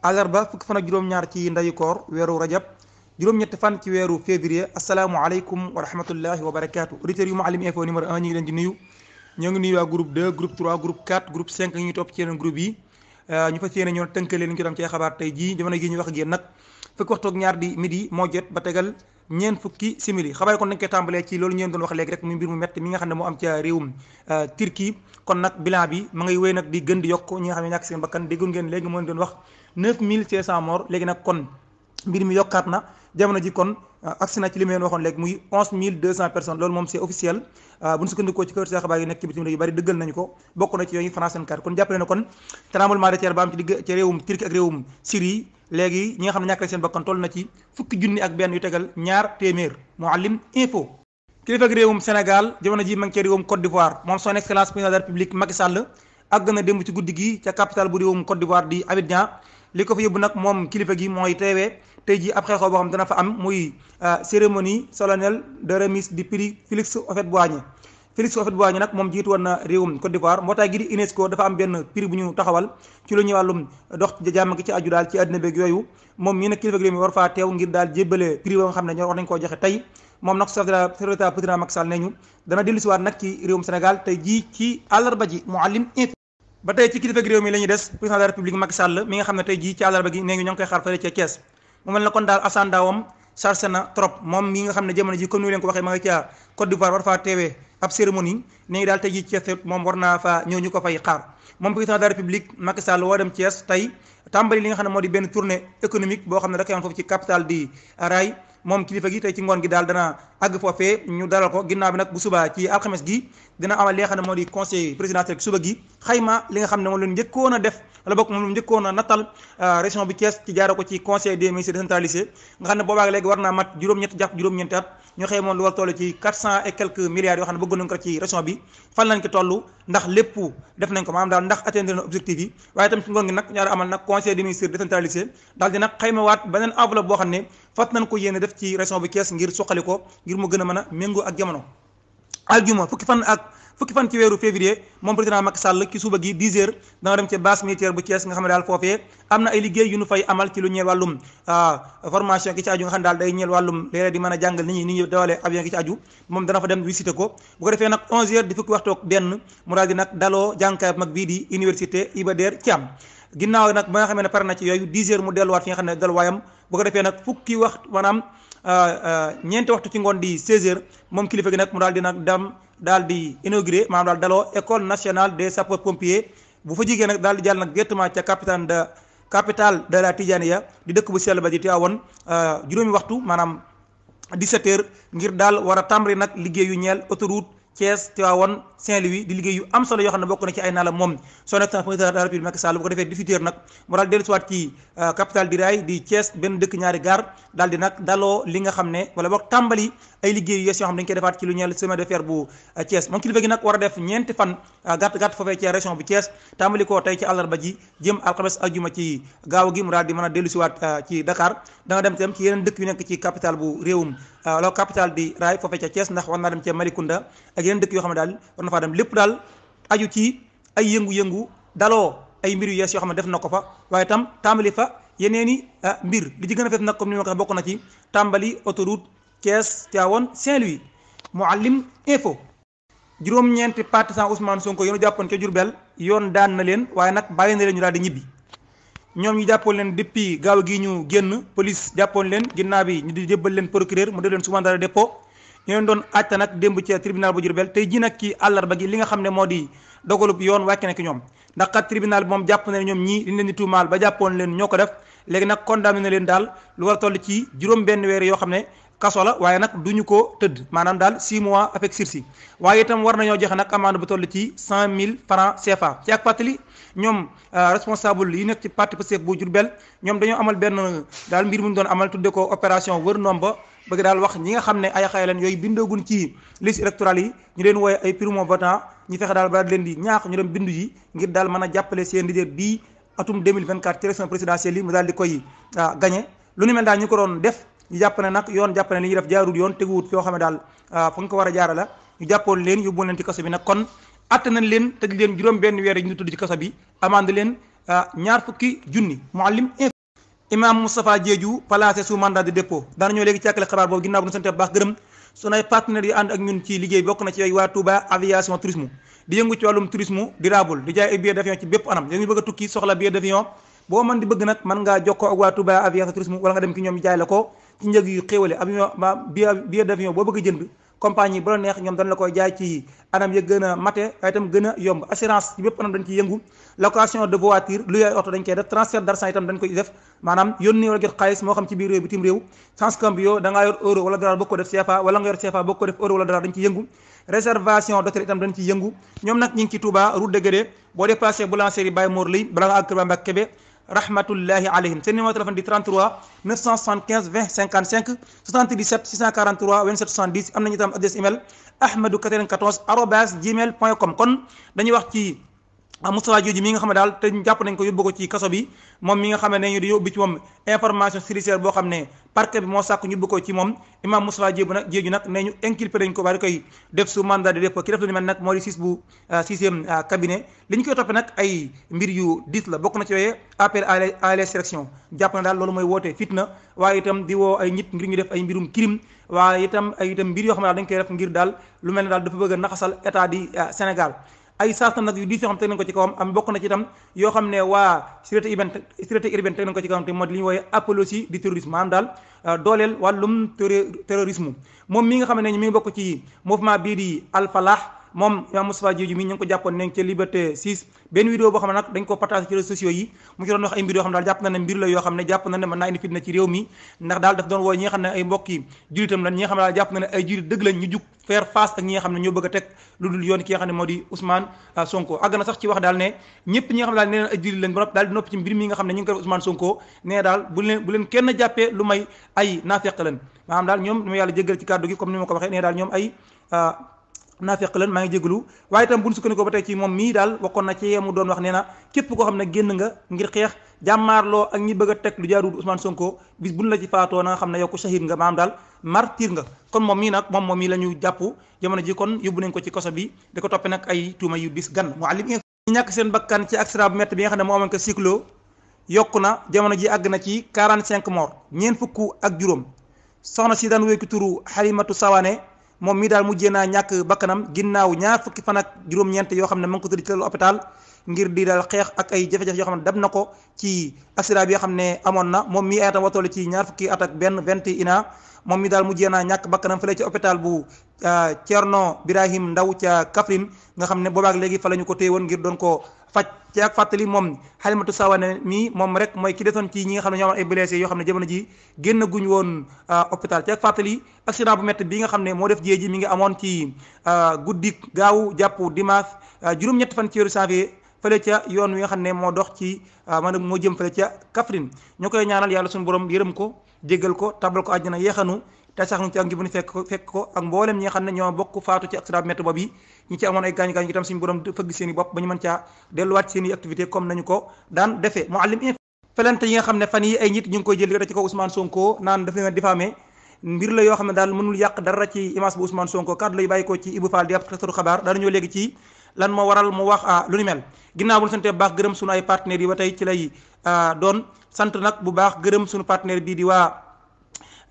àllarba fukki fan ak juróom-ñaar ci ndayu koor weeru rajab juróom-ñetti fan ci weeru février asalaamualeykum wa rahmatullahi wa barakaatu auditeurs yu Mouhalim info numéro 1 ñu ngi leen di nuyu ñoo ngi nuyu waa groupe 2 groupe 3 groupe 4 groupe 5 ñu ngi topp ci yeneen groupe yi ñu fas yéene ñoo tënkal leen ci doon ci xabaar tey jii jamono gi ñu wax ak yéen nag fukki waxtu ak ñaar di midi moo jot ba tegal ñeent fukki simili xabaar kon dañ koy tàmbalee ci loolu ñeen doon wax léegi rek muy mbir mu metti mi nga xam ne moo am ca réewum Turquie kon nag bilan bi ma ngay wéy nag di gën di yokk ñi nga xam ne ñàkk seen bakkan déggoon ngeen léegi moo leen doon wax 9500 morts léegi nag kon mbir mi yokkaat na jamono ji kon agsi na ci li ma leen waxoon léegi muy 11200 personnes loolu moom c'est officiel bu ñu sukkandikoo ci kër see xabaar yi nekk ci bitim réew yu bari dëggal nañu ko bokk na ci yooyu France 24 kon jàppale na kon tremblement de terre ba am ci digg ci réewum Turquie ak réewum Syrie léegi ñi nga xam ne ñàkk seen bakkan toll na ci fukki junni ak benn yu tegal ñaar téeméer Mouhalim info. kilifa ak réewum Sénégal jamono ji ma ngi ci réewum Côte d'Ivoire moom son excellence président de la République Macky Sall àgg na démb ci guddi gi ca capitale bu réewum Côte d'Ivoire di Abidjan li ko fa yóbbu nag moom kilifa gi mooy teewee tey jii ab xeexoo boo xam dana fa am muy cérémonie solennelle de remise du prix Félix Houphouët-Boigny Félix Houphouët-Boigny nag moom jiitu woon na réewum Côte d'Ivoire mbootaay gi di UNESCO dafa am benn prix bu ñu taxawal ci lu ñuy wàllum dox jàmm gi ci aju daal ci àddina beeg yooyu moom mii nag kilifa réew mi war faa teew ngir daal jébbale prix ba nga xam ne ñoo war nañ koo joxe tey moom nag chef de l'État président Macky Sall ne ñu dana dellusiwaat nag ci réewum Sénégal tey jii ci àllarba ji Mouhalim info. ba tey ci kilifa réew mi la ñuy des président de la République Macky Sall mi nga xam ne tey jii ci àllarba gi nee ñu ñoo ngi koy xaar fële ca Thiès mu mel na kon daal asandaawam chargé na trop moom mi nga xam ne jamono ji comme ni leen ko waxee ma nga ca Côte d'Ivoire war faa teewee ab cérémonie nee ngi daal tey jii Thiès moom war naa fa ñëw ñu ko fay xaar moom président de la République Macky Sall woo dem Thiès tey tàmbali li nga xam ne moo di benn tournée économique boo xam ne da koy am foofu ci capitale di Rail moom kilifa gi tey ci ngoon gi daal dana àgg foofee ñu dalal ko ginnaaw bi nag bu subaa ci alxames gi dina amal li nga xam ne moo di conseil présidentiel suba gi xayma li nga xam ne moom leen njëkkoon a def wala bokk moom lu njëkkoon a nattal région bi Thiès ci jaare ko ci conseil des ministres décentralisé nga xam ne boobaag léegi war naa mat juróom-ñett jàpp juróom-ñeenti at ñu xëy moom lu war toll ci 400 et quelques milliards yoo xam ne bëgg nañ ko ci région bi fan lañ ko toll ndax lépp def nañ ko maanaam daal ndax atteindre na objectif yi waaye itam ci ngoon gi nag ñaari amal nag conseil des ministres décentralisé daal di nag xayma waat beneen enveloppe boo xam ne fat nañ ko yéene def ci région bi Thiès ngir suqali ko ngir mu gën a mën a méngoo ak jamono aljuma fukki fan ci weeru février moom président Macky Sall ci suba gi 10 heures danga dem ci base militaire bu Thiès nga xam ne daal foofee am na ay liggéey yu ñu fay amal ci lu ñeel wàllum formation gi ci aju nga xam ne daal day ñeel wàllum léeg-léeg di mën a jàngal nit ñi dawalee avion gi ci aju moom dana fa dem visiter ko bu ko defee nag 11 heures di fukki waxtu ak benn mu daal di nag daloo jànkaay mag bii di université Iba Der Thiam ginnaaw nag ba nga xamee ne pare na ci yooyu 10 heures mu delluwaat fi nga xam ne delluwaayam bu ko defee nag fukki waxtu maanaam ñeenti waxtu ci ngoon di 16 heures moom kilifa gi nag mu daal di nag dem daal di inauguré maanaam daal daloo école nationale des sapeurs pompiers bu fa jigéen nag daal di jàll nag directement ca capitale de la Tidjaniya di dëkk bu sell ba di Tivaouane juróomi waxtu maanaam 17 heures ngir daal war a tàmbali nag liggéey yu ñeel autoroute Thiès Tivaouane Saint-Louis di liggéey yu am solo yoo xam ne bokk na ci ay naalam moom son excellence président de la République Macky Sall bu ko defee 18 heures nag mu daal dellusiwaat ci capitale di Rail di Thiès benn dëkk ñaari gaar daal di nag daloo li nga xam ne wala boog tàmbali ay liggéey yu yees yoo xam ne dañu koy defaat ci lu ñeel chemin de fer bu Thiès moom kilifa gi nag war a def ñeenti fan gàtt foofee ci région bu Thiès tàmbali ko tey ci àllarba ji jëm alxames aljuma ci gaaw gi mu daal di mën a dellusiwaat ci Dakar da nga dem tam ci yeneen dëkk yu nekk ci capitale bu réewum la capitale di Rail foofee ca Thiès ndax war naa dem ca Malicounda ak yeneen dëkk yoo xam ne daal war na faa dem lépp daal aju ci ay yëngu-yëngu daloo ay mbir yu yees yoo xam ne def na ko fa waaye tam tàmbali fa yeneeni mbir li ci gën a fees nag comme ni ma ko waxee bokk na ci tàmbali autoroute Thiès Tivaouane Saint-Louis Mouhalim info. juróom-ñeenti partisan Ousmane Sonko yéen a jàppoon ca Diourbel yoon daan na leen waaye nag bàyyi na leen ñu daal di ñibbi ñoom ñu jàppoon leen depuis gaaw gi ñu génn police jàppoon leen ginnaaw bi ñu di jébbal leen procureur mu def leen sous mandat de dépôt ñu leen doon àtte nag démb ci tribunal bu Diourbel tey ji nag ci àllarba gi li nga xam ne moo di dogalub yoon wàcc na ki ñoom ndax kat tribunal bi moom jàpp na ne ñoom ñii liñ leen di tuumaal ba jàppoon leen ñoo ko def léegi nag condamné na leen daal lu war a toll ci juróom benn weer yoo xam ne kaso la waaye nag duñu ko tëdd maanaam daal 6 mois avec sursis waaye itam war nañoo joxe nag amende bu toll ci 100 000 francs CFA ci ak fàttali ñoom responsable yi nekk ci parti Pastef bu Diourbel ñoom dañoo amal benn daal mbir mu ñu doon amal tudde ko opération wër nomba bëgg daal wax ñi nga xam ne ay xay leen yooyu bindoogun ci liste électorale yi ñu leen wooye ay primo votant ñu fexe daal ba leen di ñaax ñu dem bindu yi ngir daal mën a jàppale seen leader bii atum 2024 ci élection présidentielle yi mu daal di koy gagné lu ni mel daal ñu ko doon def ñu jàpp ne nag yoon jàpp ne li ñuy def jaarul yoon teguwut foo xam ne daal fa nga ko war a jaara la ñu jàppoon leen yóbbuwoon leen ci kaso bi nag kon atte nañ leen tëj leen juróom benn weer yi ñu tudd ci kaso bi amande leen ñaar fukki junni. Mouhalim imam Moustapha Diédhiou placé sous mandat de dépôt daana ñoo léegi ci àkkale xabaar boobu ginnaaw bu ñu sante bu baax gërëm sunu ay partenaires yi ànd ak ñun ci liggéey bokk na ci yooyu waa Touba aviation tourisme di yëngu ci wàllum tourisme durable di jaay ay billets d'avion ci bépp anam yéen ñu bëgg a tukki soxla billet d'avion boo mën di bëgg nag mën ngaa jokkoo ak waa Touba aviation tourisme wala nga dem ki ñoom jaay la ko ci njëg yu xéewale avion billet d'avion boo bëgg a jënd compagnie bu la neex ñoom dañ la koy jaay ci anam ya gën a mate waaye itam gën a yomb assurance ci bépp anam dañ ciy yëngu location de voiture lu yaay oto dañ koy def transfert d'argent itam dañ koy def maanaam yónni wala jot xaalis moo xam ci biir réew bitim réew sans cambio da ngaa yor euro wala dollar boo ko def CFA wala nga yor CFA boo ko def euro wala dollar dañ ciy yëngu réservation d'hôtel itam dañ ciy yëngu ñoom nag ñi ngi ci Touba route de Guédé boo déplacé boulangerie Baye Mor Lay bala nga àgg Kër Bamba Kébé rahmatullahi alayhim seen numéro téléphone di 33 975 20 55 77 643 27 70 am nañu itam adresse email ahmadou94@gmail.com kon dañuy wax ci Moustapha Diédhiou mi nga xam ne daal te jàpp nañ ko yóbbu ko ci kaso bi moom mi nga xam ne ñu di yóbbu ci moom information judiciaire boo xam ne parquet bi moo sàkk ñu yóbbu ko ci moom imam Moustapha Diédhiou nag ne ñu inculpé nañ ko bari koy def sous mandat de dépôt ki def lu ni mel nag moo di sixième cabinet li ñu koy toppee nag ay mbir yu diis la bokk na ci yooyee appel à l'insurrection jàpp na daal loolu mooy woote fitna waaye itam di woo ay nit ngir ñu def ay mbirum crime waaye itam mbir yoo xam ne daal dañ koy def ngir daal lu mel ne daal dafa bëgg a naxasal état di Sénégal ay sarta nag yu diis yoo xam teg nañ ko ci kawam am bokk na ci itam yoo xam ne waa sûreté urbaine teg nañ ko ci kawam te moo di li ñu wooye apologie du terrorisme maanaam daal dooleel wàllum terrorisme moom mi nga xam ne mi ngi bokk ci mouvement bii di Al Falah moom imam Moustapha Diédhiou mi ñu ngi ko jàppoon ne ca Liberté 6 benn vidéo boo xam ne nag dañ ko partagé ci réseaux sociaux yi mu ci doon wax ay mbir yoo xam ne daal jàpp na ne mbir la yoo xam ne jàpp na ne mën naa indi fitna ci réew mi ndax daal daf doon woo ñi nga xam ne ay mbokki jullitam lan ñi nga xam ne daal jàpp na ne ay jullit dëgg lañ ñu jug faire face ak ñi nga xam ne ñoo bëgg a teg lu dul yoon ki nga xam ne moo di Ousmane Sonko àgg na sax ci wax daal ne ñëpp ñi nga xam ne daal nee ay jullit lañ ba noppi daal di noppi ci mbir mi nga xam ne ñu ngi ko def Ousmane Sonko nee daal bu leen kenn jàppee lu may ay naafeq lañ maanaam daal ñoom ma yàlla jéggal ci kàddu gi comme ni ma ko waxee nee daal ñoom ay naafeq lan maa ngi jégalu waaye itam bu ñu sukkandikoo ba tey ci moom mii daal waxoon na ci mu doon wax nee na képp koo xam ne génn nga ngir xeex jàmmaarloo ak ñi bëgg a teg lu jaarul Ousmane Sonko bis buñ la ci faatoo na nga xam ne yow ko shahid nga maanaam daal martyr nga kon moom mii nag moom mii la ñu jàpp jamono ji kon yóbbu nañ ko ci kaso bi di ko toppee nag ay tuuma yu dis gan Mouhalim ñi ñàkk seen bakkan ci accident bu métti bi nga xam ne moo amoon ko cyclo yokku na jamono ji àgg na ci 45 morts ñeent fukk ak juróom soxna si daan wéyki turu Halimatu Sawane moom mii daal mujjee naa ñàkk bakkanam ginnaaw ñaar fukki fan ak juróom-ñeent yoo xam ne ma ngi ko tëdd ci lalu hôpital ngir di daal xeex ak ay jafe-jafe yoo xam ne dab na ko ci accident bi nga xam ne amoon na moom mii ayatam watoole ci ñaar fukki at ak benn 21 ans moom mii daal mujjee naa ñàkk bakkanam fële ci hôpital bu Thierno Birahim Ndaw ca Kaffrine nga xam ne boobaak léegi fa la ñu ko téye woon ngir doon ko faj ci ak fàttali moom Halimatu Sawane mii moom rek mooy ki desoon ci ñi nga xam ne ñoo amoon ay blessé yoo xam ne jamono ji génn guñ woon hôpital ci ak fàttali accident bu métti bi nga xam ne moo def jéeji mi ngi amoon ci guddik gaawu jàpp dimanche juróom-ñetti fan ci weeru janvier fële ca yoon wi nga xam ne moo dox ci maanaam moo jëm fële ca Kaffrine ñoo koy ñaanal yàlla suñu borom yërëm ko jéggal ko tabal ko àjjana yeexanu te sax nu ci ak ngi bu ñu fekk ko ak mboolem ñi nga xam ne ñoo bokk faatu ci accident bu métti boobu yi ñi ci amoon ay gaañu-gaañu itam suñu borom fëgg seen i bopp ba ñu mën caa delluwaat seen i activité comme nañu ko daan defee Mouhalim felente yi nga xam ne fan yi ay nit ñu ngi koy jël ci kaw Ousmane Sonko naan daf leen diffamé mbir la yoo xam ne daal mënul yàq dara ci image bu Ousmane Sonko kàddu lay bàyyi ko ci Ibou Fall di ab taskatu xabaar daana ñoo léegi ci lan moo waral mu wax lu ni mel ginnaaw bu ñu sante baax gërëm suñu ay partenaires yi ba tey ci lay doon sant nag bu baax gërëm suñu partenaire bii di waa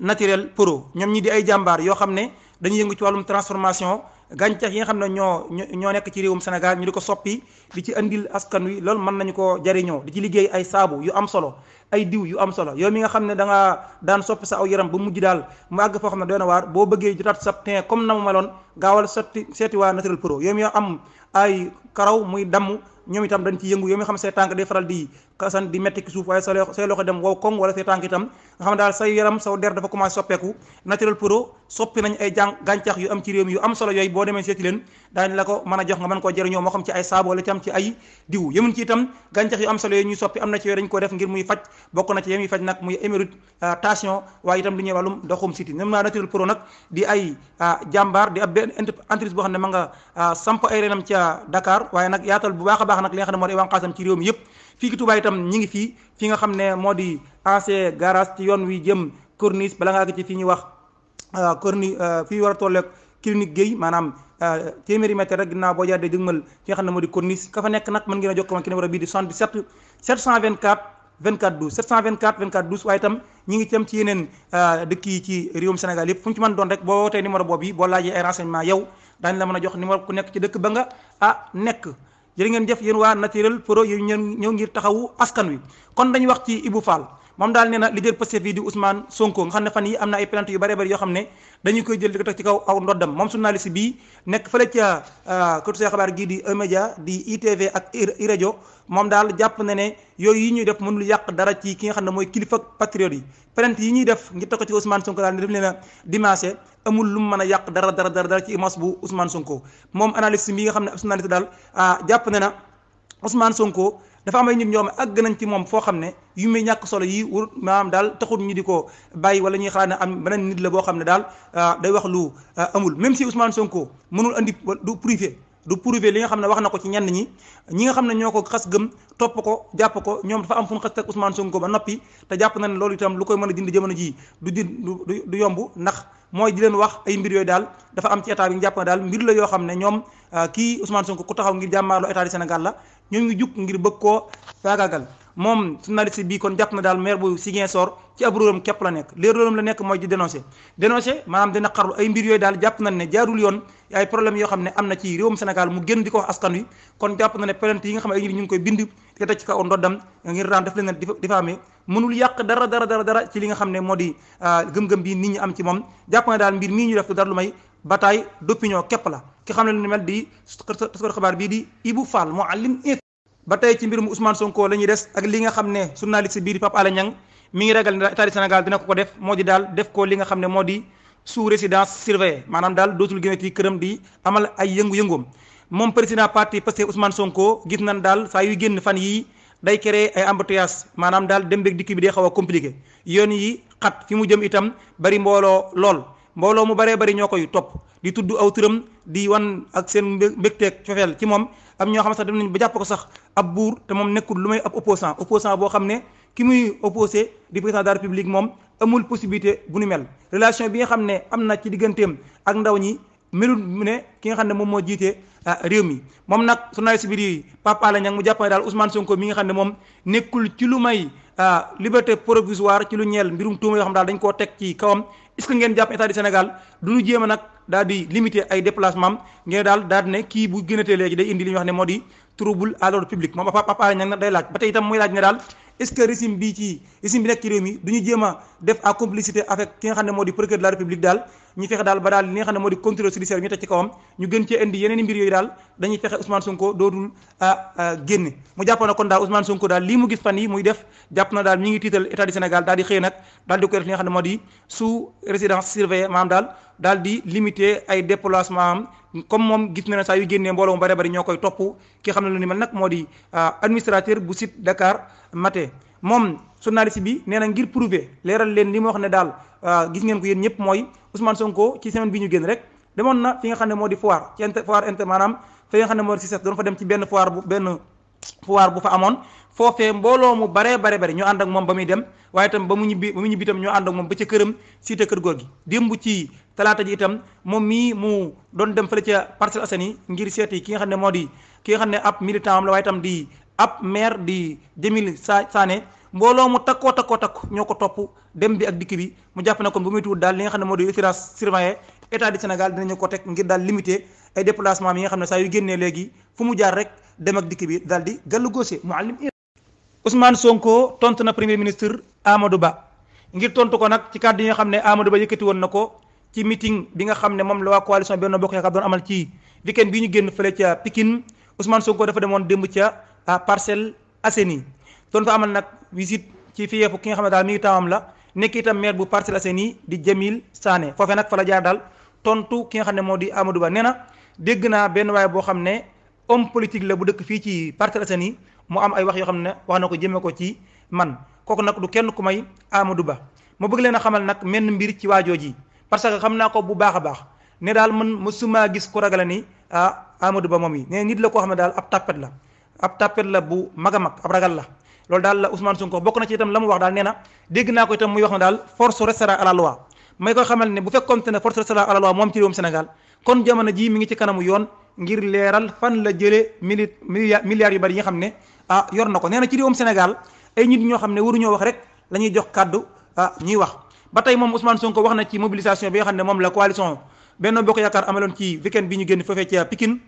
Naturel Pro ñoom ñi di ay jàmbaar yoo xam ne dañuy yëngu ci wàllum transformation gàncax yi nga xam ne ñoo nekk ci réewum Sénégal ñu di ko soppi di ci andil askan wi loolu mën nañu ko jariñoo di ci liggéey ay saabu yu am solo ay diw yu am solo yow mi nga xam ne da nga daan soppi sa aw yaram ba mujj daal mu àgg foo xam ne doy na waar boo bëggee jotaat sa teint comme na mu meloon gaawal seeti waa Naturel Pro yow mi am ay karaw muy damm ñoom itam dañ ci yëngu yow mi xam say tànk day faral di kasan di metti ki suuf waaye say loxo dem wow koŋ wala say tànk itam nga xam ne daal say yaram saw der dafa commencé soppeeku Naturel Pro soppi nañ ay gàncax yu am ci réew mi yu am solo yooyu boo demee seeti leen daañu la ko mën a jox nga mën koo jëriñoo moo xam ci ay saabu wala itam ci ay diw yemuñ ci itam gàncax yu am solo yooyu ñuy soppi am na ci yooyu dañ ko def ngir muy faj bokk na ci yem muy faj nag muy hémorroïde tension waaye itam li ñuy wàllum doxum siti ñoom naa Naturel Pro nag di ay jàmbaar di ab benn entreprise boo xam ne ma nga samp ay renam ca Dakar waaye nag yaatal bu baax a baax nag li nga xam ne moo di wànqaasam ci réew mi yëpp fii ki Touba itam ñi ngi fii nga xam ne moo di ancien garage ci yoon wi jëm corniche bala nga àgg ci fii ñuy wax corniche fii war a tolleeg clinique Guèye maanaam téeméeri mètre rek ginnaaw boo jaaree jëgmal fi nga xam ne moo di corniche ka fa nekk nag mën ngeen a jokkoo ak numéro bii di 77 724 24 12 724 24 12 waaye itam ñi ngi tam ci yeneen dëkk yi ci réewum Sénégal yëpp fu mu ci mën doon rek boo wootee numéro boobu yi boo laajee ay renseignement yow daañu la mën a jox numéro ku nekk ci dëkk ba nga nekk. jërë ngeen jëf yéen waa Naturel Pro yéen ñëw ngir taxawu askan wi kon dañuy wax ci Ibou Fall moom daal nee na leader Pastef yi di Ousmane Sonko nga xam ne fan yi am na ay plainte yu bare bari yoo xam ne dañu koy jël di ko teg ci kaw aw ndoddam moom journaliste bii nekk fële ca këtu see xabaar gii di E-Media di ITV ak iRadio moom daal jàpp na ne yooyu yi ñuy def mënul yàq dara ci ki nga xam ne mooy kilifa patriote yi plainte yi ñuy def ngir teg ko ci Ousmane Sonko daal ne def leen a dimanche amul lu mu mën a yàq dara ci image bu Ousmane Sonko moom analyste bi nga xam ne journaliste daal jàpp ne na Ousmane Sonko dafa am ay nit ñoo xam ne àgg nañ ci moom foo xam ne yu muy ñàkk solo yi wur maanaam daal taxul ñu di ko bàyyi wala ñuy xalaat ne am beneen nit la boo xam ne daal day wax lu amul même si Ousmane Sonko mënul andi du prouvé li nga xam ne wax na ko ci ñenn ñi nga xam ne ñoo ko xas gëm topp ko jàpp ko ñoom dafa am fu ñu xas teg Ousmane Sonko ba noppi te jàpp na ne loolu itam lu koy mën a dindi jamono ji du yomb ndax mooy di leen wax ay mbir yooyu daal dafa am ci état bi ñu jàpp ne daal mbir la yoo xam ne ñoom kii Ousmane Sonko ku taxaw ngir jàmmaarloo état du Sénégal la ñoo ngi jug ngir bëgg koo faagaagal moom journaliste bii kon jàpp na daal maire bu Ziguinchor ci ab rôlam képp la nekk léer rôlam la nekk mooy di dénoncé maanaam dina xarlu ay mbir yooyu daal jàpp nañ ne jaarul yoon ay problème yoo xam ne am na ci réewum Sénégal mu génn di ko wax askan wi kon jàpp na ne plainte yi nga xam ne ay nit ñu ngi koy bind di ko teg ci kaw ndoddam ngir daan def leen diffamé mënul yàq dara ci li nga xam ne moo di gëm-gëm bi nit ñi am ci moom jàpp na daal mbir mii ñu def du dara lu may bataille d'opinion képp la ki xam ne lu mel di taskatu xabaar bii di Ibou Fall Mouhalim ba tey ci mbir mu Ousmane Sonko la ñuy des ak li nga xam ne journaliste bii di Pape Alé Niang mi ngi ragal ne état du Sénégal dina ko def moo di daal def ko li nga xam ne moo di sous résidence surveillée maanaam daal dootul génnati këram di amal ay yëngu-yëngoom moom président parti Pastef Ousmane Sonko gis nañ daal saa yu génn fan yii day créer ay embouteillage maanaam daal dem beeg dikk bi day xaw a compliqué yoon yi xat fi mu jëm itam bari mbooloo lool mbooloo mu baree bari ñoo koy topp di tudd aw turam di wan ak seen mbégteeg cofeel ci moom am ñoo xam sax dem nañ ba jàpp ko sax ab buur te moom nekkul lu may ab opposant boo xam ne ki muy opposé di président de la république moom amul possibilité bu nu mel relation bi nga xam ne am na ci digganteem ak ndaw ñi melul mu ne ki nga xam ne moom moo jiite réew mi moom nag journaliste bi di Pape Alé Niang mu jàpp ne daal Ousmane Sonko mi nga xam ne moom nekkul ci lu may liberté provisoire ci lu ñeel mbirum tuuma yoo xam daal dañ koo teg ci kawam est-ce que ngeen jàpp état du Sénégal du ñu jéem a nag daal di limiter ay déplacement ngeen daal di ne kii bu gënatee léegi day indi li ñuy wax ne moo di trouble à l'ordre public moom Pape Alé Niang nag day laaj ba tey itam muy laaj ne daal est-ce que régime bi nekk ci réew mi du ñu jéem a def en complicité avec ki nga xam ne moo di procureur de la république daal ñu fexe daal ba daal li nga xam ne moo di contrôle judiciaire ñu teg ci kawam ñu gën cee indi yeneen i mbir yooyu daal dañuy fexe Ousmane Sonko dootul génne mu jàpp na kon daal Ousmane Sonko daal lii mu gis fan yi muy def jàpp na daal ñi ngi tiital état du Sénégal daal di xëy nag daal di ko def li nga xam ne moo di sous résidence surveillée maanaam daal di limiter ay déplacement am comme moom gis na ne saa yu génnee mbooloo mu bari ñoo koy topp ki xam ne lu ni mel nag moo di administrateur bu site Dakar Matin moom journaliste bi nee na ngir prouver leeral leen li mu wax ne daal gis ngeen ko yéen ñëpp mooy Ousmane Sonko ci semaine bi ñu génn rek demoon na fi nga xam ne moo di foire ci foire inter maanaam fi nga xam ne moo di CICES doon fa dem ci benn foire bu fa amoon foofee mbooloo mu baree bari ñoo ànd ak moom ba muy dem waaye itam ba mu ñibbi itam ñoo ànd ak moom ba ca këram cité kër góor gi démb ci talaata ji itam moom mii mu doon dem fële ca Parcelles Assainies ngir seeti ki nga xam ne moo di ki nga xam ne ab militant am la waaye itam di ab maire di Jamil Sané mbooloo mu takkoo ñoo ko topp dem bi ak dikk bi mu jàpp ne kon bu muy tuut daal li nga xam ne moo di résidence surveillée état du Sénégal dinañu ko teg ngir daal limiter ay déplacement yi nga xam ne saa yu génnee léegi fu mu jaar rek dem ak dikk bi daal di gàllu góose Mouhalim Ousmane Sonko tontu na premier ministre Amadou Ba ngir tontu ko nag ci kàddu yi nga xam ne Amadou Ba yëkkati woon na ko ci meeting bi nga xam ne moom la waa coalition Benno Bokk Yaakaar doon amal ci weekend bi ñu génn fële ca Pikine Ousmane Sonko dafa demoon démb ca Parcelles Assainies doon fa amal nag visite ci fiyeefu ki nga xam ne daal mi ngi taamam la nekk itam maire bu Parcelles Assainies di Jamil Sané foofee nag fa la jaar daal tontu ki nga xam ne moo di Amadou Ba nee na dégg naa benn waaye boo xam ne homme politique la bu dëkk fii ci Parcelles Assainies mu am ay wax yoo xam ne wax na ko jëmee ko ci man kooku nag du kenn ku may Amadou Ba ma bëgg leen a xamal nag menn mbir ci waajoo ji parce que xam naa ko bu baax a baax ne daal man mësuma gis ku ragala ni Amadou Ba moom yi ne nit la koo xam ne daal ab tapet la bu mag a mag ab ragal la loolu daal la Ousmane Sonko bokk na ci itam la mu wax daal nee na dégg naa ko itam muy wax ne daal force restera à la loi may koy xamal ne bu fekkoonte ne force restera à la loi moom ci réewum Sénégal kon jamono ji mi ngi ci kanamu yoon ngir leeral fan la jëlee milliards yu bari yi nga xam ne yor na ko. nee na ci réewum Sénégal ay nit ñoo xam ne waruñoo wax rek la ñuy jox kàddu ñuy wax. ba tey moom Ousmane Sonko wax na ci mobilisation bi nga xam ne moom la coalition Benno Bokk Yaakaar amaloon ci weekend bi ñu génn foofee ca Pikine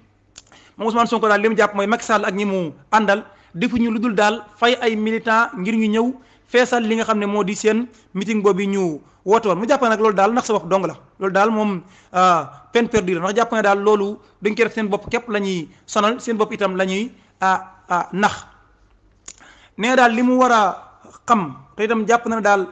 moom Ousmane Sonko daal li mu jàpp mooy Macky Sall ak ñi mu àndal defuñu lu dul daal fay ay militants ngir ñu ñëw feesal li nga xam ne moo di seen meeting boobu ñu woote woon mu jàpp nag loolu daal ndax sa bopp dong la loolu daal moom peine perdue la ndax jàpp ne daal loolu dañ koy def seen bopp képp la ñuy sonal seen bopp itam la ñuy nax nee daal li mu war a xam te itam jàpp na ne daal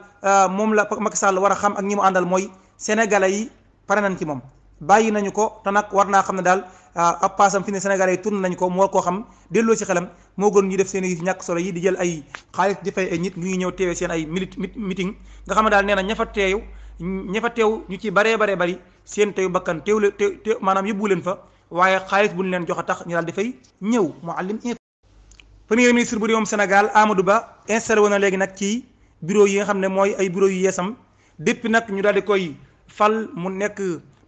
moom la Macky Sall war a xam ak ñi mu àndal mooy sénégalais yi pare nañ ci moom bàyyi nañu ko te nag war naa xam ne daal ab paasam fi ne sénégalais yi tourné nañ ko mu war koo xam delloo si xelam moo gën ñu def seen i ñàkk solo yi di jël ay xaalis di fay ay nit ñu ngi ñëw teewee seen ay meeting nga xam ne daal nee na ña fa teew ñu ci baree bari seen teew bakkan teew maanaam yóbbu leen fa waaye xaalis bu ñu leen jox a tax ñu daal di fay ñëw Mouhalim. premier ministre bu réewum Sénégal Amadou Ba installé woon na léegi nag ci bureau yi nga xam ne mooy ay bureau yu yeesam depuis nag ñu daal di koy fal mu nekk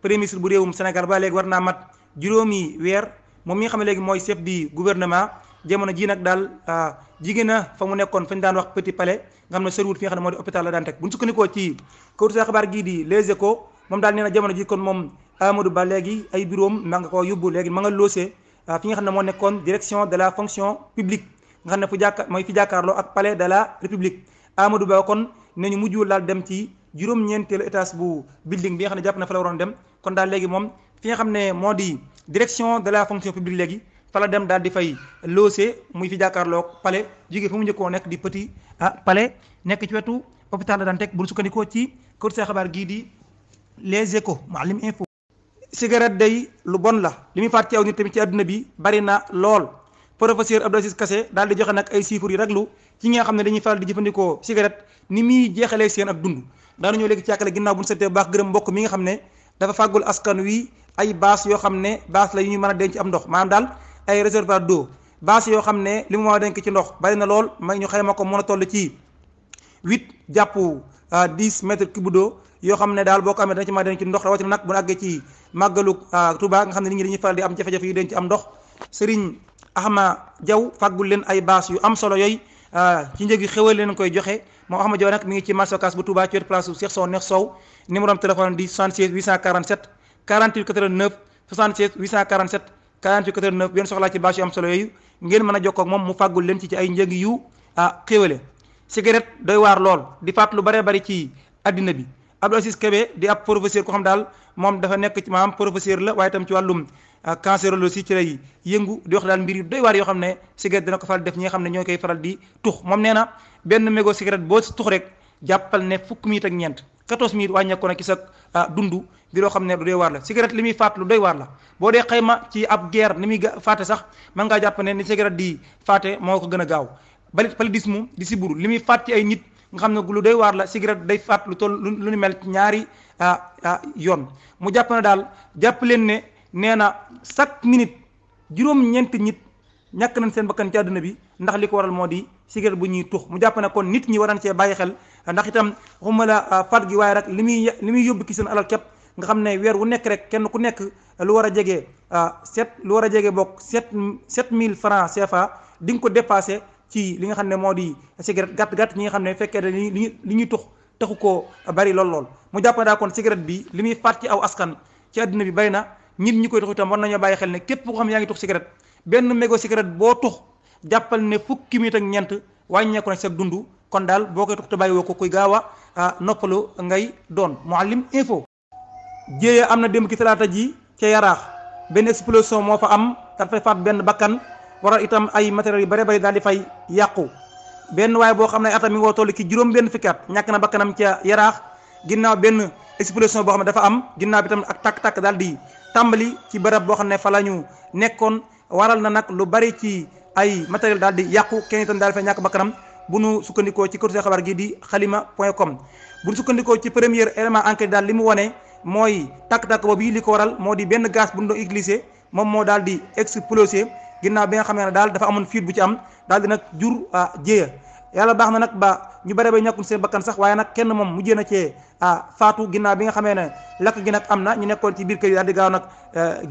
premier ministre bu réewum Sénégal ba léegi war naa mat juróomi weer moom mi nga xam ne léegi mooy chef du gouvernement jamono ji nag daal jigéen na fa mu nekkoon fañ daan wax Petit Palais nga xam ne soriwul fi nga xam ne moo di hôpital la daan teg bu ñu sukkandikoo ci kawtu sa xabaar gii di Les Échos moom daal nee na jamono ji kon moom Amadou Ba léegi ay bureau am ma nga ko yóbbu léegi ma nga loosee fi nga xam ne moo nekkoon direction de la fonction publique nga xam ne mooy fi jàkkaarloo ak palais de la république Amadou Ba kon ne ñu mujjul daal dem ci juróom-ñeenteelu étage bu building bi nga xam ne jàpp na fa la waroon dem kon daal léegi moom fi nga xam ne moo di direction de la fonction publique léegi fa la dem daal di fay loosee muy fi jàkkaarloo palais jógee fa mu njëkkoo nekk di Petit Palais nekk ci wetu hôpital la daan teg bu sukkandikoo ci kër sa xabaar gii di Les Échos Mouhalim Info. cigarette day lu bon la li muy faat ci aw nit tamit ci àdduna bi bari na lool professeur Abdou Aziz Kassé daal di joxe nag ay chiffres yu raglu ci nga xam ne dañuy faral di jëfandikoo cigarette ni muy jeexalee seen ak dund daanu ñëw léegi càkkale ginnaaw bu ñu seetee baax gërëm mbokk mi nga xam ne dafa fàggul askan wi ay bâche yoo xam ne bâche la yu ñu mën a denc am ndox maanaam daal ay réservoir d'eau bâche yoo xam ne li mu mën a denc ci ndox bari na lool may ñu xayma ko mën a toll ci 8 jàpp 10 mètres cube d'eau yoo xam ne daal boo ko amee dana ci mën a denc ci ndox rawatina nag bu ñu àggee ci màggalu Touba nga xam ne nit ñi dañuy faral di am jafe-jafe yu denc am ndox Serigne Ahma Diaw fàggul leen ay bâche yu am solo yooyu ci njëg yi xewal leen koy joxe moom Ahma Diaw nag mi ngi ci marché Ocass bu Touba ci wetu place Cheikh Sow Neex Sow numéro am téléphone di 76 847 48 89 76 847 48 89 benn soxlaa ci bâche yu am solo yooyu ngeen mën a jokkoo ak moom mu fàggul leen ci ay njëg yu xéwale cigarette doy waar lool di faat lu baree bari ci addina bi Abdou Aziz Kébé di ab professeur ko xam daal moom dafa nekk ci maanaam professeur la waaye itam ci wàllum cancérologie ci lay yëngu di wax daal mbir yu doy waar yoo xam ne cigarette dina ko faral def ñi nga xam ne ñoo koy faral di tux moom nee na benn mégo cigarette boo tux rek jàppal ne fukk minute ak ñeent 14 minutes wàññeeku na ci sa dund bi loo xam ne lu doy waar la cigarette li muy faat lu doy waar la boo dee xayma ci ab guerre ni muy faate sax mën ngaa jàpp ne ni cigarette di faate moo ko gën a gaaw paludisme di siburu li muy faat ci ay nit nga xam ne lu doy waar la cigarette day faat lu toll lu ni mel ñaari yoon mu jàpp ne daal jàpp leen ne nee na chaque minute juróom-ñeenti nit ñàkk nañ seen bakkan ci àdduna bi ndax li ko waral moo di cigarette bu ñuy tux mu jàpp ne kon nit ñi war nañ cee bàyyi xel ndax itam waxuma la faat gi waaye rek li muy yóbbu ki seen alal képp nga xam ne weer wu nekk rek kenn ku nekk lu war a jege bokk 7000 francs CFA di nga ko dépassé ci li nga xam ne moo di cigarette gàtt ñi nga xam ne fekkee ne li ñuy tux taxu koo bari lool mu jàpp ne daa kon cigarette bi li muy faat ci aw askan ci àdduna bi bari na nit ñi koy tux itam war nañoo bàyyi xel ne képp ko xam ne yaa ngi tux cigarette benn mégo cigarette boo tux jàppal ne fukki minute ak ñeent wàññeeku na sa dund kon daal boo koy tux te bàyyi woo ko kuy gaaw a noppalu ngay doon Mouhalim Info. jéeya am na démb ki talaata ji ca Yaraax benn explosion moo fa am dafay faat benn bakkan waral itam ay matériels yu bari daal di fay yàqu benn waaye boo xam ne atam mi ngoo toll ki juróom benn fukki at ñàkk na bakkanam ca Yaraax ginnaaw benn explosion boo xam ne dafa am ginnaaw bi tam ak takk-takk daal di tàmbali ci bërëb boo xam ne fa la ñu nekkoon waral na nag lu bari ci ay matériel daal di yàqu kenn itam daal di fay ñàkk bakkanam bu nu sukkandikoo ci kër xabaar gi di xalima.com bu nu sukkandikoo ci premier élément enquête daal li mu wane mooy takk-takk boobu li ko waral moo di benn gaz bu ñu doon utilisé moom moo daal di explosé ginnaaw bi nga xam ne daal dafa amoon fuite bu ci am daal di nag jur jéeya yàlla baax na nag ba ñu bare ba ñàkkul seen bakkan sax waaye nag kenn moom mujjee na cee faatu ginnaaw bi nga xamee ne lakk gi nag am na ñu nekkoon ci biir kër yi daal di gaaw nag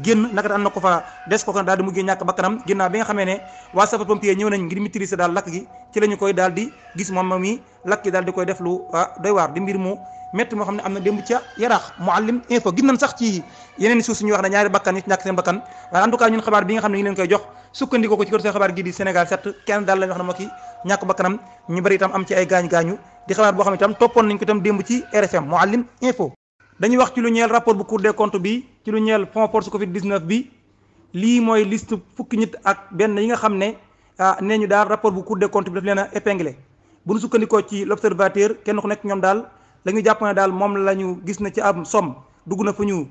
génn naka am na ko fa des ko daal di mujjee ñàkk bakkanam ginnaaw bi nga xamee ne waa sapeur pompier ñëw nañ ngir maîtriser daal lakk gi ci la ñu koy daal di gis moom mi lakk gi daal di koy def lu doy waar di mbir mu métti moo xam ne am na démb ca Yaraax Mouhalim info gis nañ sax ci yeneen suuf suñuy wax ne ñaari bakkan yi ñàkk seen bakkan waaye en tout cas ñun xabaar bi nga xam ne ñu leen koy jox sukkandikoo ko ci kër seen xabaar gi di Sénégal 7 kenn daal lañ wax ne moo ki ñàkk bakkanam ñu bëri itam am ci ay gaañu-gaañu di xabaar boo xam ne itam toppoon nañ ko itam démb ci RFM Mouhalim info dañuy wax ci lu ñeel rapport bu Cour des comptes bi ci lu ñeel fonds force Covid 19 bi lii mooy liste fukki nit ak benn yi nga xam ne nee ñu daal rapport bu Cour des comptes bi daf leen a épinglé bu ñu sukkandikoo ci l'observateur kenn ku nekk ñoom daal la ñu jàpp ne daal moom la ñu gis na ci am somme dugg na fu ñu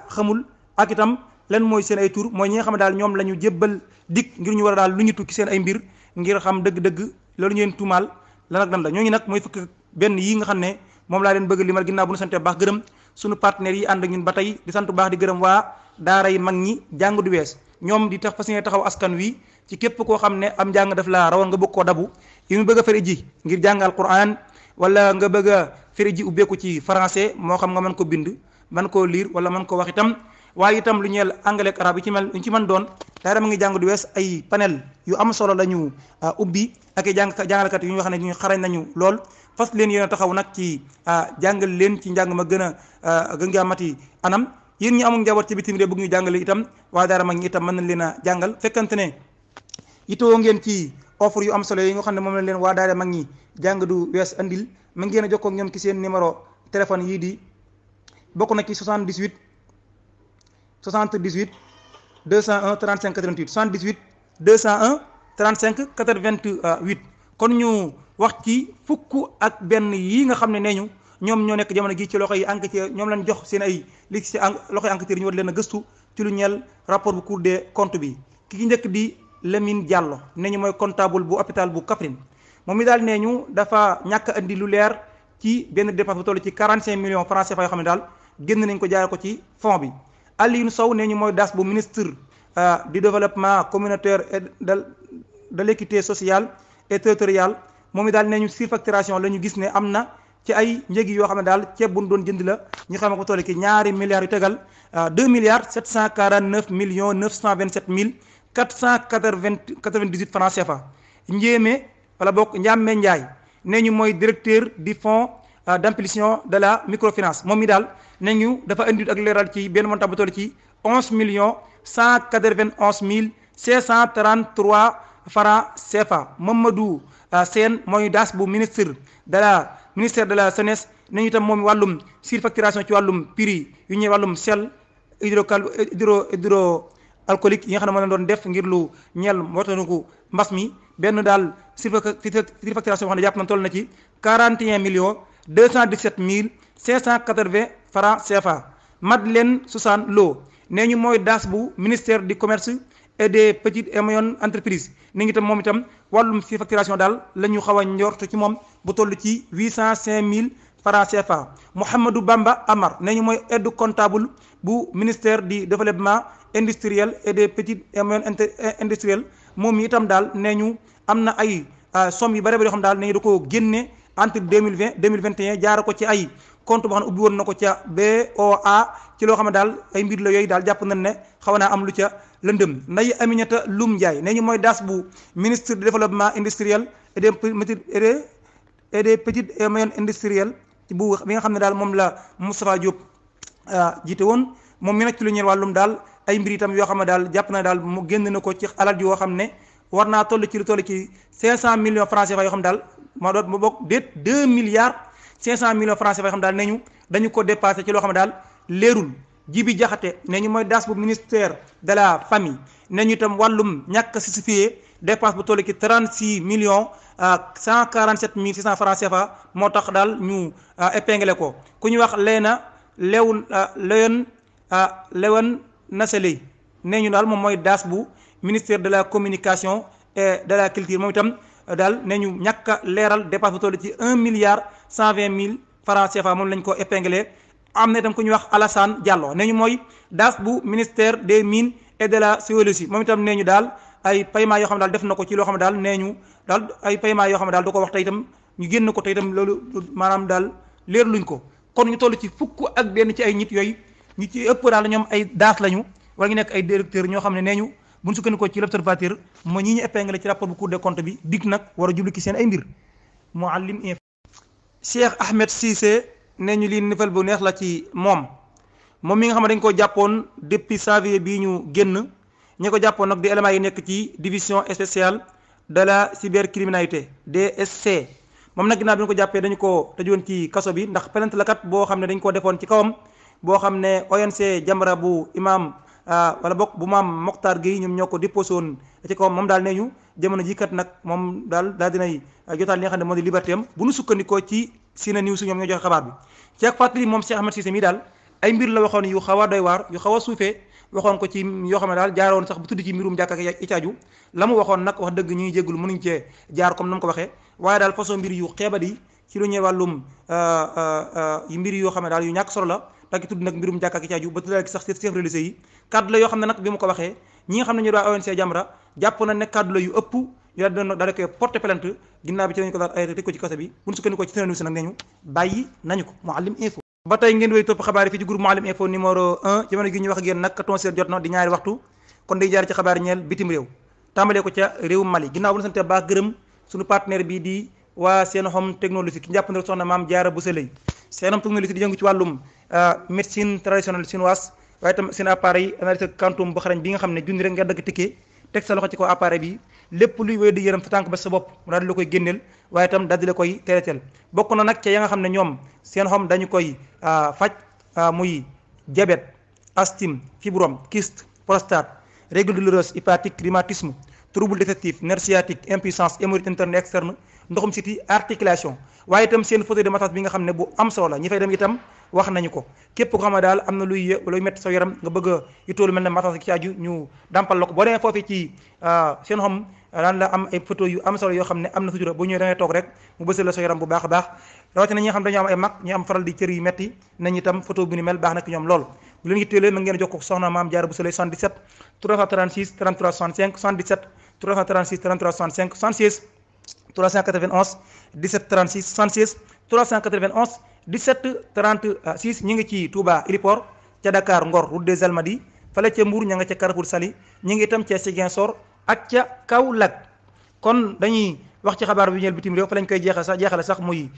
xamul ak itam len mooy seen ay tur mooy ñi nga xam ne daal ñoom la ñu jébbal dik ngir ñu war a daal lu ñu tukki seen ay mbir ngir xam dëgg-dëgg loolu ñu leen tuumaal lan ak lan la ñooñu nag mooy fukki benn yi nga xam ne moom laa leen bëgg limal ginnaaw bu ñu sante baax gërëm suñu partenaires yi ànd ak ñun ba tey di sant baax di gërëm waa daara yi mag ñi jàng du wees ñoom di tax fas yéene taxaw askan wi ci képp koo xam ne am njàng daf laa rawoon nga bëgg koo dabu yi mu bëgg a fari ji ngir jàng alquran wala nga bëgg a firi ji ubbeeku ci français moo xam nga mën ko bind mën koo lire wala mën ko wax itam waaye itam lu ñeel anglais ak arabe yi ci mën doon daara ma ngi jàng du wees ay panel yu am solo la ñu ubbi ak i jàngalekat yu ñu wax ne ñu xarañ nañu lool fas leen yéen a taxaw nag ci jàngal leen ci njàng ma gën ngaa mati anam yéen ñi amul njaboot ci bitim réew bëgg ñu jàngale itam waa daara mag ñi itam mën nañ leen a jàngal fekkante ne itoo ngeen ci offre yu am solo yi nga xam ne moom lañ leen waa daara mag ñi jàng du wees andil ma ngeen a jokkoo ak ñoom ci seen numéro téléphone yii di bokk na ci 78 201 35 88 78 201 35 88 kon ñu wax ci fukk ak benn yi nga xam ne nee ñu ñoom ñoo nekk jamono gi ci loxo yi enquêteur ñoom lañ jox seen ay li ci loxo yi enquêteur yi ñu war leen a gëstu ci lu ñeel rapport bu Cour des comptes bi ki njëkk di Lamine Diallo nee ñu mooy comptable bu hôpital bu Kaffrine moom mi daal nee ñu dafa ñàkk andi lu leer ci benn dépense bu toll ci 45 millions francs CFA yoo xam ne daal génn nañ ko jaare ko ci fond bi Alioune Sow nee ñu mooy DAS bu ministre du développement communautaire et de l'équité sociale et territoriale moom mi daal nee ñu surfacturation la ñu gis ne am na ci ay njëgi yoo xam ne daal ceeb bu ñu doon jënd la ñu xam ne ko toll ci ñaari milliards yu tegal 2 milliards 749 millions 927 mille 498 francs CFA njéeme wala bokk Ndiame Ndiaye nee ñu mooy directeur du fonds d'impulsion de la microfinance moom mi daal nee ñu dafa indi ak leeral ci benn montant bu toll ci 11 millions 191 mille 533 francs CFA Mamadou Sène mooy DAS bu ministère de la jeunesse nee ñu itam moom wàllum surfacturation ci wàllum prix yu ñuy wàllum sel hydroalcoolique yi nga xam ne moo leen doon def ngir lu ñeel motanuku mbas mi benn daal surfacturation boo xam ne jàpp na toll na ci 41 millions 217 mille 580 francs CFA Madeleine Sousane Lo nee ñu mooy DAS bu ministère du commerce et des petites et moyennes entreprises ni ngi itam moom itam wàllum surfacturation daal la ñu xaw a njort ci moom bu toll ci 805 mille francs CFA Mouhamadou Bamba Amar nee ñu mooy aide comptable bu ministère du développement industriel et des petites et moyennes industrielles moom mi itam daal nee ñu am na ay somme yu bëri bëri yoo xam daal nee ñu da koo génne entre 2020 2021 jaara ko ci ay compte boo xam ne ubbi woon na ko ca BOA ci loo xam ne daal ay mbir la yooyu daal jàpp nañ ne xaw naa am lu ca lëndëm Ndeye Aminata Loum Ndiaye nee ñu mooy DAS bu ministre du développement industriel et des petites et moyennes industrielles bu bi nga xam ne daal moom la Moustapha Diop jiite woon moom mi nag ci lu ñeel wàllum daal ay mbir itam yoo xam ne daal jàpp na daal mu génn na ko ci alal yoo xam ne war naa toll ci lu toll ci 500 millions francs CFA yoo xam ne daal moo doon mu bokk déet 2 milliards 500 millions francs CFA yoo xam ne daal nee ñu dañu ko dépassé ci loo xam ne daal leerul Jibi Jaxate nee ñu mooy DAS bu ministère de la famille nee ñu itam wàllum ñàkk a justifié dépasse bu toll ci 36 millions 147 mille 600 francs CFA moo tax daal ñu épinglé ko ku ñu wax Léon Naseley nee ñu daal moom mooy DAS bu ministère de la communication et de la culture moom itam daal nee ñu ñàkk a leeral dépasse bu toll ci 1 milliard 120 mille francs CFA moom lañ ko épinglé am na itam ku ñuy wax Alassane Diallo nee ñu mooy DAS bu ministère des mines et de la géologie moom itam nee ñu daal ay paiement yoo xam ne daal def na ko ci loo xam ne daal nee ñu daal ay paiement yoo xam ne daal da ko wax te itam ñu génn ko te itam loolu maanaam daal leer luñ ko kon ñu toll ci fukk ak benn ci ay nit yooyu ñu ci ëpp daal ñoom ay daas lañu wala ñu nekk ay directeur ñoo xam ne nee ñu buñ sukkandikoo ci l'observateur moo ñi ñu épinglé ci rapport bu Cour des comptes bi dig nag war a jublu ci seen ay mbir Mouhalim Info Cheikh Ahmed Cissé nee ñu lii nifal bu neex la ci moom mi nga xam ne dañ ko jàppoon depuis janvier bii ñu génn ñi ko jàppoon nag di éléments yi nekk ci division spéciale de la cybercriminalité DSC moom nag ginnaaw bi ñu ko jàppee dañu ko tëjoon ci kaso bi ndax plainte la kat boo xam ne dañ ko defoon ci kawam boo xam ne ONC Jamra bu imam wala bokk bu maam Mokhtar Gueye ñoom ñoo ko déposé woon ci kawam moom daal nee ñu jamono ji kat nag moom daal dinay jotaal li nga xam ne moo di liberté am bu nu sukkandikoo ci Sina News ñoom ñoo joxe xabaar bi ci ak fàttali moom Cheikh Ahmed Cissé mii daal ay mbir la waxoon yu xaw a doy waar yu xaw a suufee waxoon ko ci yoo xam ne daal jaaroon sax bu tudd ci mbirum jàkk ak icaaju la mu waxoon nag wax dëgg ñuy jégglu mënuñ cee jaar comme na mu ko waxee waaye daal façon mbir yu xeebat yi ci lu ñëw wàllum mbir yoo xam ne daal yu ñàkk solo la takki tudd nag mbirum jàkk ak icaaju ba tuddal sax chef religieux yi kaddu la yoo xam ne nag bi mu ko waxee ñi nga xam ne ñu daa ONC Jamra jàpp na ne kaddu la yu ëpp yu daal koy porter plainte ginnaaw bi ci lañu ko daal ay tëj ko ci kaso bi bu ñu sukkandikoo ci Sene News nag neñu bàyyi nañu ko Mouhalim Info ba tey ngeen wéy topp xabaar yi fii ci groupe Mouhalim Info numéro 1 jamono gi ñu wax ak yéen nag 14h jot na di ñaari waxtu kon day jaar ci xabaar ñeel bitim réew tàmbalee ko ca réew Mali ginnaaw bu ñu sante baax gërëm suñu partenaire bii di waa Senhom technologie ki njàpp ne soxna Maam Jaara Bousso Leye Senhom technologie di yëngu ci wàllum médecine traditionnelle chinoise waaye itam seen appareil analyse quantum bu xarañ bi nga xam ne junni rek nga dagg tikkee teg sa loxo ci ko appareil bi lépp luy wéy di yaram sa tànk ba sa bopp mu daal di la koy génneel waaye itam daal di la koy teeleteel bokk na nag ca ya nga xam ne ñoom Senhom dañu koy faj muy diabète asthme fibrome kyste prostate règle douloureuse hépatique rhumatisme trouble digestif nerf sciatique impuissance hémorroïde interne externe ndoxum siti articulation waaye itam seen fauteuil de massage bi nga xam ne bu am solo la ñi fay dem itam wax nañu ko képp ko xam ne daal am na luy métti sa yaram nga bëgg a ittoolu mel ne massage ci aju ñu dàmpal la ko boo demee foofii ci Senhom daan la am ay photo yu am solo yoo xam ne am na sutura bu ñëwee da ngay toog rek mu bësal la sa yaram bu baax a baax rawatina ñi nga xam dañoo am ay mag ñu am faral di cër yu metti nañ itam photo bu ni mel baax na ki ñoom lool bu leen yitteelee mën ngeen jokkoo soxna Maam Jaara Bousso Leye 77 336 33 65 77 336 33 65 76 391 17 36 76 391 17 36 ñu ngi ci Touba Héliport ca Dakar Ngor route des Almadies fale ca Mbour ña nga ca Carrefour Saly ñu ngi itam ca Ziguinchor ak ca Kaolack kon dañuy wax ci xabaar bi ñeel bitim réew fa lañ koy jeexale sax muy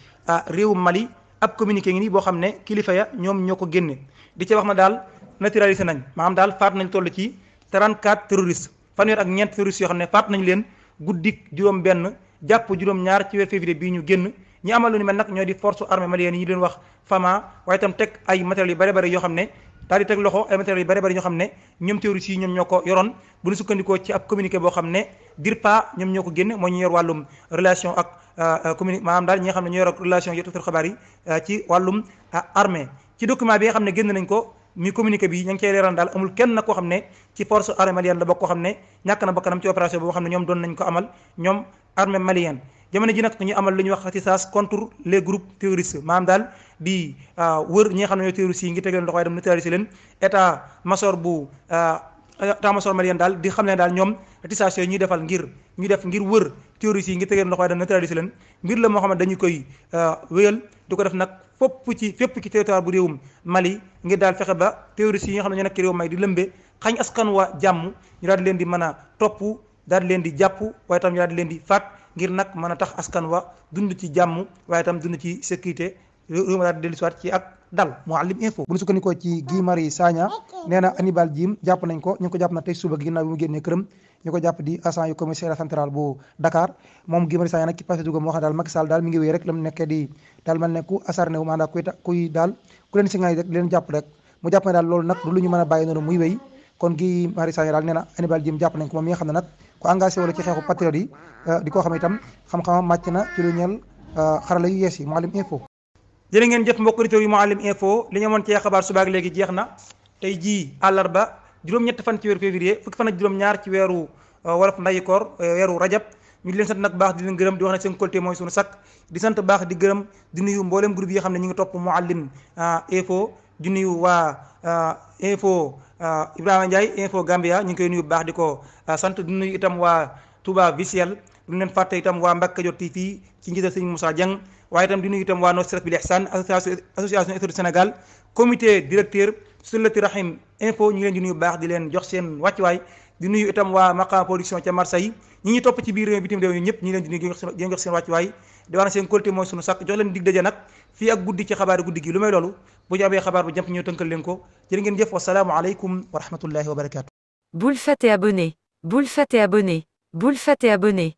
réewu Mali ab communiqué ngi nii boo xam ne kilifa ya ñoom ñoo ko génne di ca wax na daal naturalisé nañ maanaam daal faat nañ toll ci 34 terroristes fanweer ak ñeent terroristes yoo xam ne faat nañ leen guddik juróom benn jàpp juróom ñaar ci weer février bii ñu génn ñi amal lu ni mel nag ñoo di force armée malienne yi ñu leen wax FAMA waaye itam teg ay matériels yu bari bari yoo xam ne daal di teg loxo ay matériels yu bari bari yoo xam ne ñoom terroristes yi ñoom ñoo ko yoroon bu ñu sukkandikoo ci ab communiqué boo xam ne DIRPA ñoom ñoo ko génne moo ñu yor wàllum relation ak maanaam daal ñi nga xam ne ñoo yor ak relation yi taskatu xabaar yi ci wàllum armée ci document bi nga xam ne génn nañ ko mi communiqué bi ña ngi cey leeral daal amul kenn nag koo xam ne ci force armée malienne la bokk koo xam ne ñàkk na bakkanam ci opération boo xam ne ñoom doon nañ ko amal ñoom armée malienne jamono ji nag ñu amal lu ñuy wax ratissage contre les groupes terroristes maanaam daal di wër ñi nga xam ne ñoo terroristes yi ngi teg leen loxo waaye dem neutraliser leen état major malien daal di xam ne daal ñoom ratissage yooyu ñuy defal ngir wër terroristes yi ngi teg leen loxo waaye dem neutraliser leen mbir la moo xam ne dañu koy wéyal di ko def nag fépp ci territoire bu réewum Mali ngir daal fexe ba terroristes yi nga xam ne ñoo nekk ci réewum Mali di lëmbe xañ askan wa jàmm ñu daal di leen di mën a topp daal di leen di jàpp waaye tam ñu daal di leen di faat ngir nag mën a tax askan wa dund ci jàmm waaye itam dund ci sécurité réew mi daal di dellu si waat ci ak dal Mouhalim Info bu ñu sukkandikoo ci Guy Marius Sagna nee na Hannibal Djim jàpp nañ ko ñu ngi ko jàpp na tey suba ginnaaw bi mu génnee këram ñu ko jàpp di agent yu commissariat central bu Dakar moom Guy Marius Sagna nag ci passé dugam moo xam daal Macky Sall daal mi ngi wéy rek la mu nekkee di daal mel ne ku asarne wu maanaam kuy daal ku leen si ngay rek leen jàpp rek mu jàpp ne daal loolu nag du lu ñu mën a bàyyi noonu muy wéy kon Guy Marius Sagna daal nee na Hannibal Djim jàpp nañ ko moom mi nga xam ne nag ku engagé wala ci xeexu patriote yi di koo xam itam xam-xamam màcc na ci lu ñeel xarala yu yees yi Mouhalim Info jërë ngeen jëf mbokk auditeurs yu Mouhalim Info li ñu amoon ci xabaar subaak léegi jeex na tey jii àllarba juróom-ñett fan ci weeru février fukki fan ak juróom-ñaar ci weeru wolof ndayikoor weeru rajab ñu di leen sant nag baax di leen gërëm di wax ne seen qualité mooy suñu sakk di sant baax di gërëm di nuyu mboolem groupe yi xam ne ñu ngi topp Mouhalim Info di nuyu waa info Ibrahima Ndiaye info Gambia ñu ngi koy nuyu bu baax di ko sant di nuyu itam waa Touba Visuel du leen fàtte itam waa Mbacke Kadior TV ci njiital sëñ Moussa Dieng waaye itam di nuyu itam waa Nusrat bil Ihsan association études Sénégal comité directeur Sullati Rahim info ñu ngi leen di nuyu bu baax di leen jox seen wàccuwaay di nuyu itam waa Maqam production ca Marseille ñi ñuy topp ci biir réew bitim réew yi ñëpp ñi leen di nuyu di leen jox seen wàccuwaay di wax ne seen qualité mooy sunu sàkk jox leen dig daje nag fii ak guddi ci xabaari guddi gi lu may loolu bu ñu amee xabaar bu jàmp ñu tënkal leen ko jërë ngeen jëf wasalaamu aleykum wa rahmatullahi wa barakatu. Boule Fat et abonné. Boule Fat et abonné. Boule Fat et abonné.